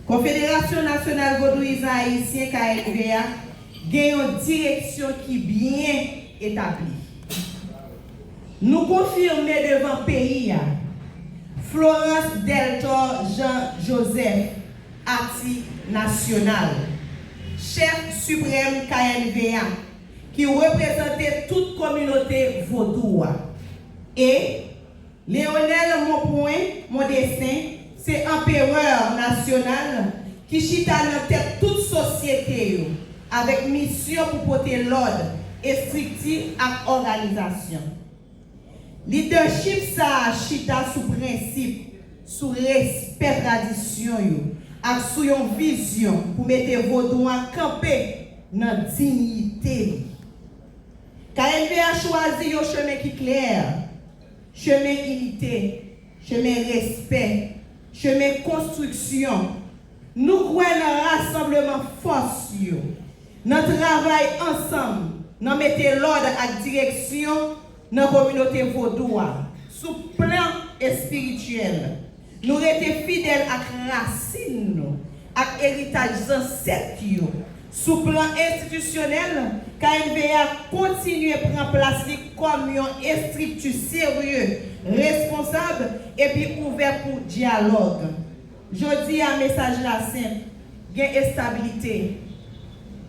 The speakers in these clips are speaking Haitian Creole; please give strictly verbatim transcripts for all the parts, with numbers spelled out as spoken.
Konfederasyon Nasyonal Vodouyizan Ayisyen, K N V A, gen yon direksyon ki byen etabli. Nou konfime devan peyi a Florence Delthor Jean Joseph, Ati Nasyonal, Chèf Siprèm K N V A, ki reprezante tout kominote vodou a, e Léonel Monpwen Mondestin se Anperè Nasyonal ki chita nan tèt tout sosyete yo, avèk misyon pou pote lòd, estrikti ak òganizasyon. Lidèchip sa a chita sou prensip, sou respè tradisyon yo, ak sou yon vizyon pou mete vodou a kanpe nan diyite li. K N V A chwazi yon chemen ki klè, chemen inite, chemen respè, chemen konstriksyon. Nou kwè nan rasanbleman fòs yo, nan travay ansanm, nan mete lòd ak direksyon nan kominote vodou a, sou plan espirityèl. Nou rete fidèl ak rasin nou, ak eritaj zansèt yo. Sou plan enstitisyonèl, K N V A kontinye pran plas li kòm yon estrikti serye, responsab, epi ouvè pou dyalòg. Jodi a, mesaj la senp: gen estabilite,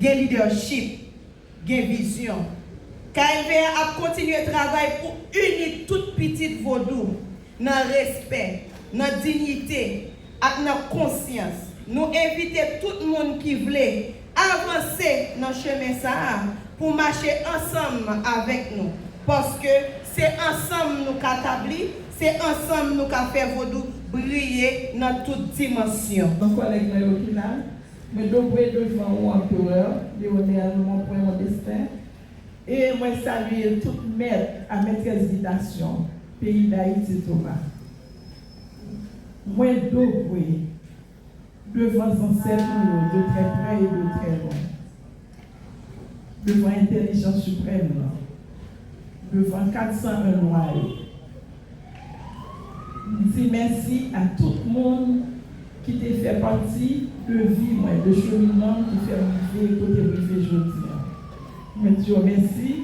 gen lidèchip, gen vizyon. K N V A ap kontinye travay pou ini tout pitit vodou nan respè, nan diyite, ak nan konsyans. Nou envite tout moun ki vle avanse nan chemen sa a pou mache ansanm avèk nou, paske se ansanm nou ka tabli, se ansanm nou ka fè vodou briye nan tout dimansyon. Kòlèg mwen yo ki la, mwen dobre devan ou, Anperè Léonel Monpwen Mondestin, e mwen salye tout mèt a mètrès gidasyon peyi Dayiti tou. Mwen dobre devan zansèt nou yo de trè prè e de trè lwen, devan entèlijans siprèm nan, devan kat san en lwa yo. M di mèsi a tout moun ki te fè pati de vi mwen, de cheminman m ki fè m rive kote m rive jodi a. Mwen di yo mèsi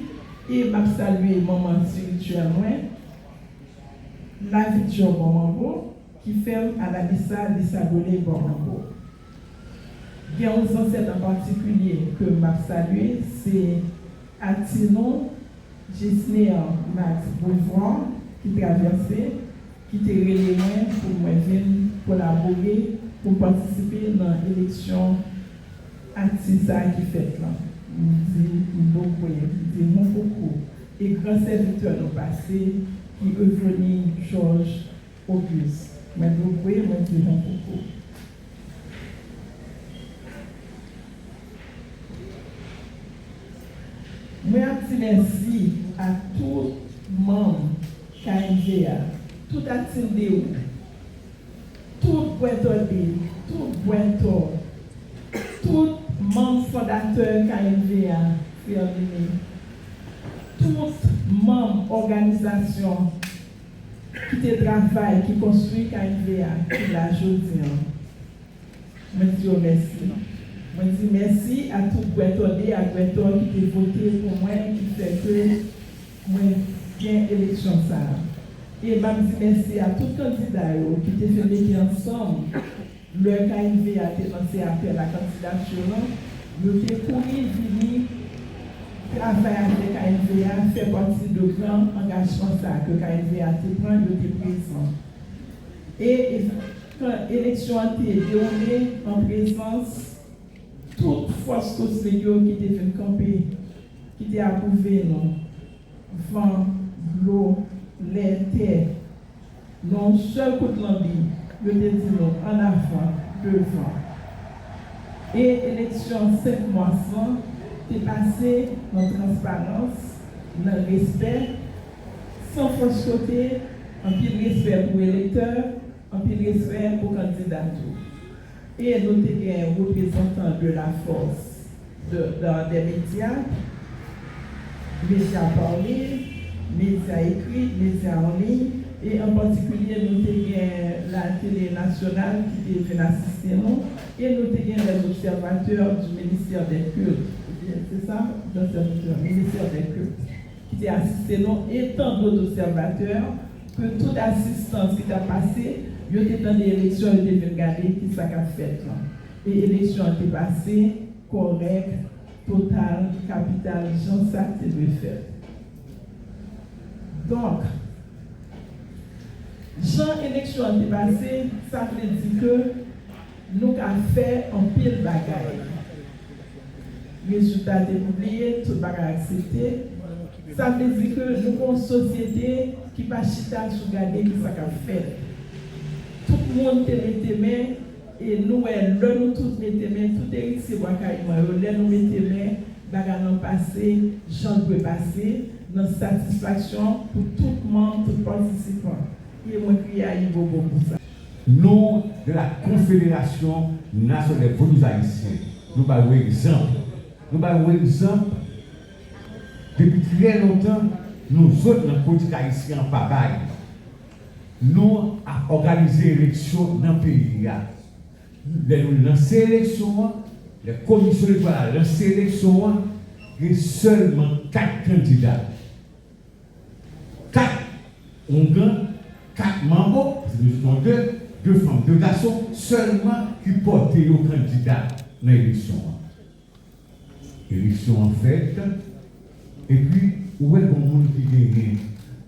e m ap salye manman espirityèl mwen, Lavi Djò Bòmanbo, ki fè m Anabisa Lisadole Bòmanbo. Gen yon zansèt an patikilye ke m ap salye, se Atinon Jesner Max Beauvoir ki travèse, ki te rele mwen pou mwen vin kolabore, pou m patisipe nan eleksyon Ati sa a ki fèt lan. M di m bokwè, m di hon koukou e gran sèvitè nou pase ki Eveline Georges Auguste. Mwen bokwè, mwen di hon koukou. Mwen ap di mèsi a tout manm K N V A, tout Atilde yo, tout Bwètòde, tout Bwètò, tout manm fondatè K N V A, Frè Mimi, tout manm òganizasyon ki te travay, ki konstwi K N V A, ki la jodi an. Mwen di yo mèsi. Mwen di mèsi a tout Bwètòde ak Bwètò ki te vote pou mwen, ki fè ke mwen gen eleksyon sa a. E m ap di mèsi a tout kandida yo ki te fè mete ansanm lè K N V A te lanse apèl a kandidati lan, yo te kouri vini travay avèk K N V A, fè pati de gran angajman sa a ke K N V A te pran, yo te prezan. E, e kan eleksyon an te dewoule an prezans tout fòs kosmik yo ki te vin kanpe, ki te apwouve nou, van, dlo, lè, tè, nan yon sèl kout lanbi, yo te di nou, "Ann avan, devan." E eleksyon senk mas lan te pase nan transparans, nan respè, san fòs kote, anpil respè pou elektè, anpil respè pou kandida tou. E nou te gen reprezantan de la force de, de, des médias, médias parlés, médias écrits, médias en ligne, E an patikilye, nou te gen la tele nasyonal ki te vin asiste nou, e nou te gen les observateurs du ministère des cultes, oubyen, se sa, observateurs, ministère des cultes, ki te asiste nou, e tant d'autres observateurs, ke tout asistans ki t ap pase, yo te tande eleksyon, yo te vin gade ki sa k ap fèt lan. E eleksyon an te pase kòrèk, total, kapital, jan sa te dwe fèt. Donk, jan eleksyon an te pase, sa vle di ke nou ka fè anpil bagay. Rezilta te pibliye, tout bagay aksepte. Sa vle di ke nou gen yon sosyete ki pa chita sou gade ki sa k ap fèt. Tout moun te mete men, e nou wè, lè nou tout mete men, tout eritye Bwa Kayiman yo, lè nou mete men, bagay lan pase jan l dwe pase, nan satisfaksyon pou tout manm, tout patisipan. E mwen kriye ayibobo pou sa. Nou, de la Confédération Nationale des Vodous Haïtiens, nou bay yon egzanp. Nou bay yon egzanp. Depi trè lontan, nou zòt nan politik ayisyen an pa bay. Nou ap òganize eleksyon nan peyi a. Lè nou lanse eleksyon an, lè komisyon elektoral la lanse eleksyon an, gen sèlman kat kandida. Kat oungan, kat manbo, paske nou se de, de fanm, de gason sèlman ki pote yo kandida nan eleksyon an. Eleksyon an fèt, epi ou wè gon moun ki genyen.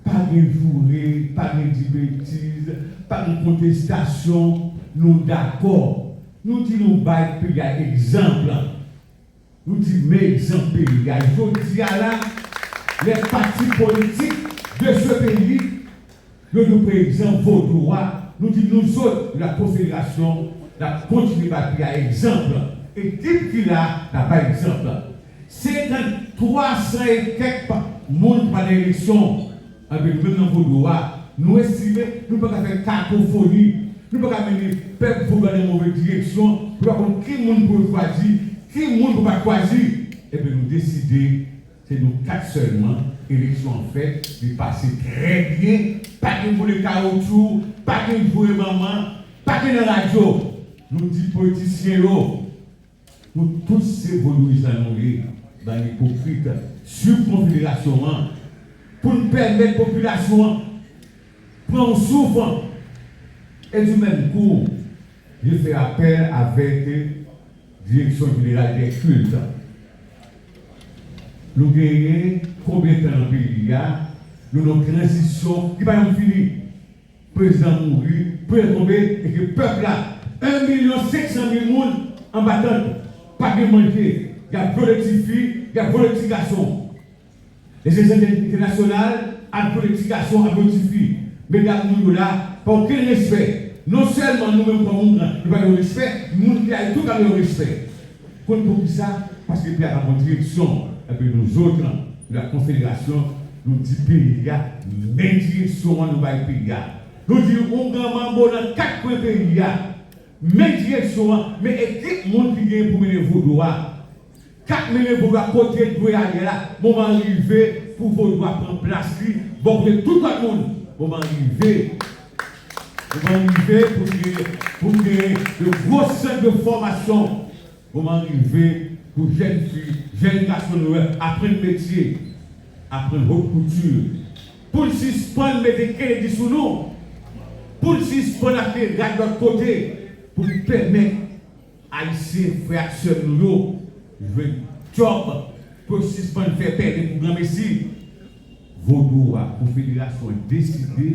Pa gen joure, pa gen di betiz, pa gen kontestasyon, nou dakò. Nou di nou bay peyi a egzanp. Nou di men egzanp peyi a. Jodi a la, les partis politiques de ce pays, yo di, pa egzanp, Vodou a, nou di nou zòt, la Confédération, n ap kontinye bay peyi a egzanp. Ekip ki la, n ap bay egzanp. Senkant, twa san e kèk pa-, moun ki pa nan eleksyon. Anben, nou menm nan Vodou a, nou estime nou pa ka fè kakofoni, nou pa ka mennen pèp Vodou a nan move direksyon, pou pa konn ki moun pou yo chwazi, ki moun pou pa chwazi. Enben, nou deside, se nou kat sèlman, eleksyon an fèt, li pase trè byen, pa gen boule kawotchou, pa gen joure manman, pa gen nan radyo. Nou di politisyen yo, nou tout se vodouyizan nou ye, bann ipokrit, swiv konfederasyon an, pou n pèmèt popilasyon an pran yon souf. E du menm kou, je fais appel avec Direction Générale des Cultes. Nou genyen konbyen tan nan peyi a, nou nan tranzisyon ki pa janm fini. Prezidan mouri, prezidan tonbe, e ke pèp la, en milyon senk san mil moun anba tant, pa gen manje, y ap vyole tifi, y ap vyole ti gason. Lèzanjèl entènasyonal ap vyole ti gason, ap vyole tifi. Medam nou yo la, pa okenn respè. Non sèlman nou menm kòm moun, nou pa gen respè, moun ki la yo tou pa gen respè. Konn poukisa? Paske peyi a pa pran direksyon. Epi nou zòt, la konfederasyon, nou di peyi a, men direksyon an nou bay peyi a. Nou di oungan manbo nan kat kwen peyi a. Men direksyon an, men ekip moun ki gen pou mennen Vodou a. K ap mennen Vodou a kote l dwe ale a. Moman an rive pou Vodou a pran plas li bò kote tout lòt moun. Moman an rive. Moman an rive pou n gen, pou n gen de gwo sant de fòmasyon. Moman an rive pou jèn fi, jèn gason nou yo aprann metye, aprann haute couture. Pou n sispann mete kenedi sou nou. Pou n sispann achte rad lòt kote. Pou n pèmèt Ayisyen, frè ak sè nou yo, jwenn djòb, pou yo sispann fè pèlen pou granmesi. Vodou a, konfederasyon an deside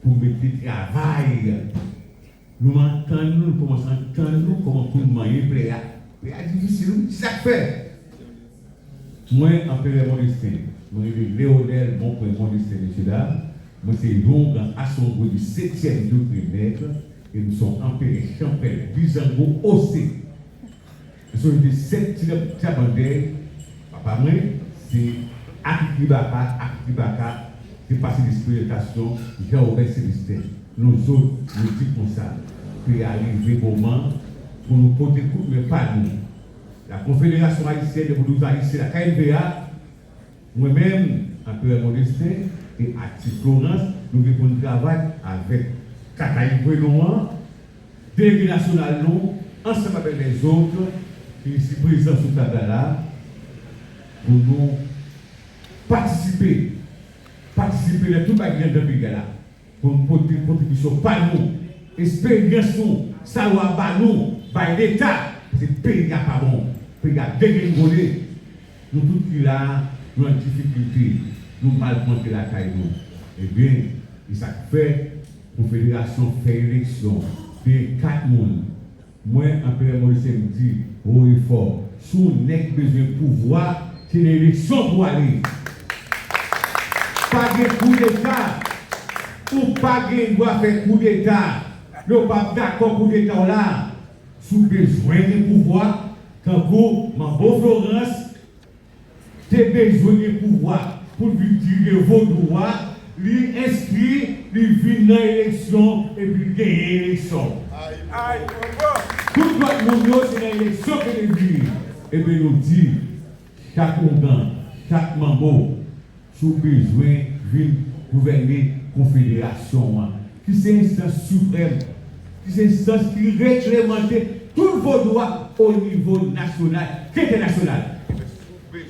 pou mete travay. Nou antann nou, nou kòmanse antann nou kòman pou n manyen plè a. Plè a difisil, wi, se sa k fè. Mwen, Anperè Modestin, mwen rele Leonel Bonpre Modestin, mesyedam. Mwen se yon gran asonbre du septième degré nèg, e m se yon anperè chanpèl Bizango Ose. M se yon de sèt ti nèg Tchabandèy. Papa mwen, se Akikibaka, Akikibaka, se pase Lespiritasyon, Jean Robert Célestin. Nou zòt, nou di konsa, ke arive moman pou nou pote kout men pa nou. La Confédération Haïtienne des Vodous Haïtiens, la K N V H, mwen menm, Anperè Modestin, e Ati Florence, Nou gen pou n travay avèk Kaka Ivre nou an, delege nasyonal nou, ansanm avèk lèzòt ki isi prezan sou tab la la, pou nou patisipe, patisipe nan tout bagay ki anndan peyi a la, pou n pote kontribisyon pa nou, esperyans nou, sa yo a ba nou, bay Leta, paske peyi a pa bon, peyi a degrengole. Nou tout ki la a, nou nan difikilte, nou mal plante lakay nou. Ebyen, e sa k fè Konfederasyon fè eleksyon, genyen kat moun. Mwen, Anperè Moyiz Senn di, wo e fò, si yon nèg bezwen pouvwa, se nan eleksyon pou ale. Pa gen koudeta. Ou pa gen dwa fè koudeta. Yo p ap dakò koudeta w la. Si w bezwen gen pouvwa, tankou Manbo Florence te bezwen gen pouvwa pou l vin dirije vodou a, li enskri, li vin nan eleksyon epi l genyen eleksyon. Tout lòt moun yo se nan eleksyon ke yo vini. Ebyen nou di, chak ougan, chak manbo, si w bezwen vin gouvène konfederasyon an, ki se enstans siprèm, ki se enstans ki reglemante tout vodou a o nivo nasyonal, entènasyonal.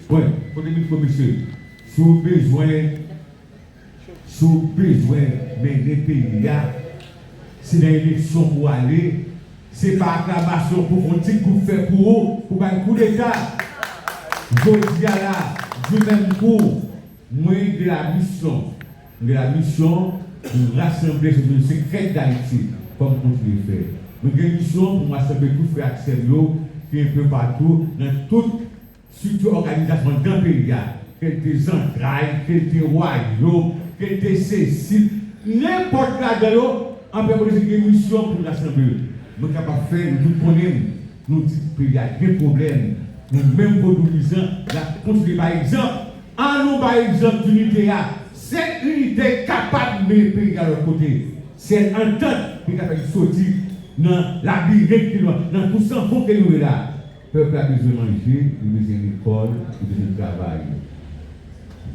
Bon, kote mikwo, mesye? Si w bezwen, si w bezwen mennen peyi a, se nan eleksyon pou w ale, se pa aklamasyon pou fè yon ti gwoup fè pou ou, pou bay koudeta. Jodi a la, di menm kou, mwen gen lamisyon, mwen gen lamisyon pou rasanble sou sekrè Dayiti, kòm kontinye fè. Mwen gen misyon pou mwen rasanble tout frè ak sè m yo ki enpe patou nan tout estrikti òganizasyon anndan peyi a, ke l te zantray, ke l te wayòm, ke l te sesi, nenpòt ladan yo, Anperè Moyiz gen misyon pou l rasanble. Mwen kapab fè, nou tout konnen m, nou di peyi a gen pwoblèm, nou menm vodouyizan, n ap kontinye bay egzanp. An nou bay egzanp dinite a. Sèl inite kapab mennen peyi a lòt kote. Sèl antant ki ka fè n soti nan labirent ke nou, nan twou san fon ke nou ye la. Pèp la bezwen manje, li bezwen lekòl, li bezwen travay.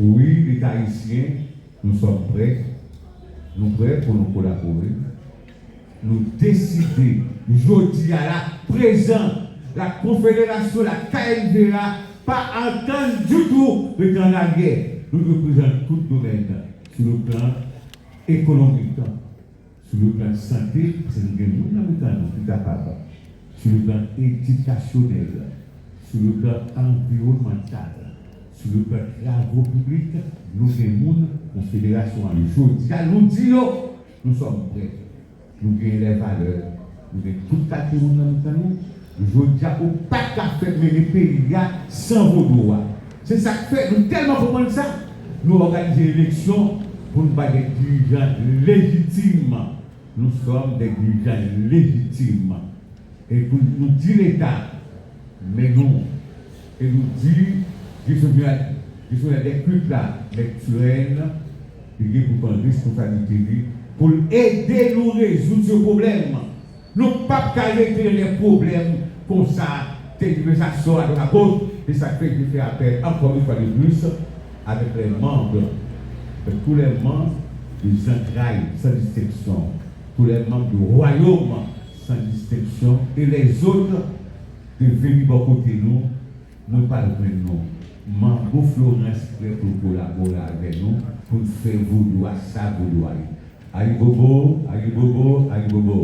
Wi, Leta ayisyen, nous sommes prêts. Nou prè pou nou kolabore. Nou deside, jodi a la, prezan, la konfederasyon, la K N V A, pa antann ditou rete an aryè. Nou dwe prezan tout domèn, sou le plan ekonomik, sou le plan sante, paske nou gen moun nan mitan nou ki kapab, sou le plan edikasyonèl, sou le plan anviwònmantal, sou le plan travo piblik, nou gen moun, konfederasyon an, jodi a, nou di yo, nous sommes prêts. Nou gen lè valè, nou gen tout kalite moun nan mitan nou. Jodi a, ou pa ka fè mennen peyi a san vodou a. Se sa k fè nou tèlman konprann sa, nou òganize eleksyon pou nou bay de dirijan lejitim. Nous sommes des dirigeants légitimes. E pou nou di Leta, men nou, e nou di, jesyonè, jesyonè dè kult la, Mèt Turenne, li gen pou pran responsablite li, pou l ede nou rezoud se pwoblèm. Nou p ap ka rete nan de pwoblèm konsa, tèt sa sò a dwat a goch, e sa k fè nou fè apèl, encore une fois de plus, avec les membres, tous les membres des entrailles, sans distinction, tous les membres du royaume, sans distinction, e lèzòt, de vini bò kote nou, nou pral jwenn nou. Manbo Florence prè pou l kolabore avè nou, pou n fè vodou a sa vodou a ye. Ayibobo, ayibobo, ayibobo.